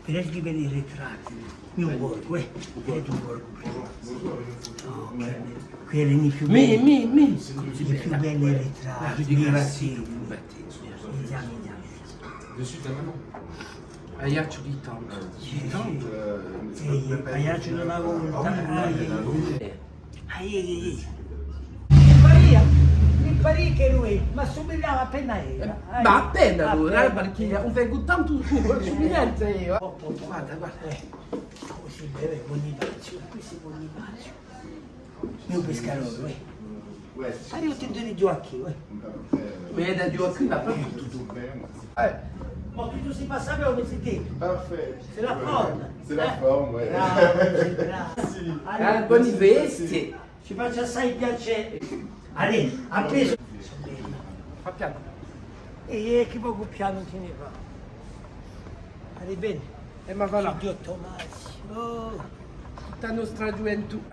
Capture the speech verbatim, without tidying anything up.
Vedete chì belli ritratti. Mì un pocu, eh. Vedete un pocu. Oh, chì belli. Quelli i più belli. Mì, mì, mì. I più belli ritratti. Vediamo, vediamo. Aiacciu di tantu. Di tantu. Sì, Aiacciu d'una volta. Ah, eh. Ah, iè, iè, iè. Mi paria, mi paria chì ellu m'assumigliava appena à ellu. Eh, ma appena allora, eh, perchè ùn vecu tantu sumiglianza eiu, eh. Oh, oh, oh. Guarda, guarda. Eh, cusì, bè, Bonifaziu, questu hè Bonifaziu. Mì u piscadore, eh. Allora eiu ti dicu quì, eh. Vedi, eiu quì dapertuttu. Eh. Ma tuttu si passa bè, o ùn si dice? Parfait. C'est la forme. C'est la forme, ouais. Bravu, bravu. Merci. Allora, boni festi. Ci face assai piacè. Allez, à prestu. Fà pianu. È chì pocu pianu ti ne fà. Allez, bè. È ma voilà. Dio Tomasi. Oh. Tutta a nostra ghjuventù.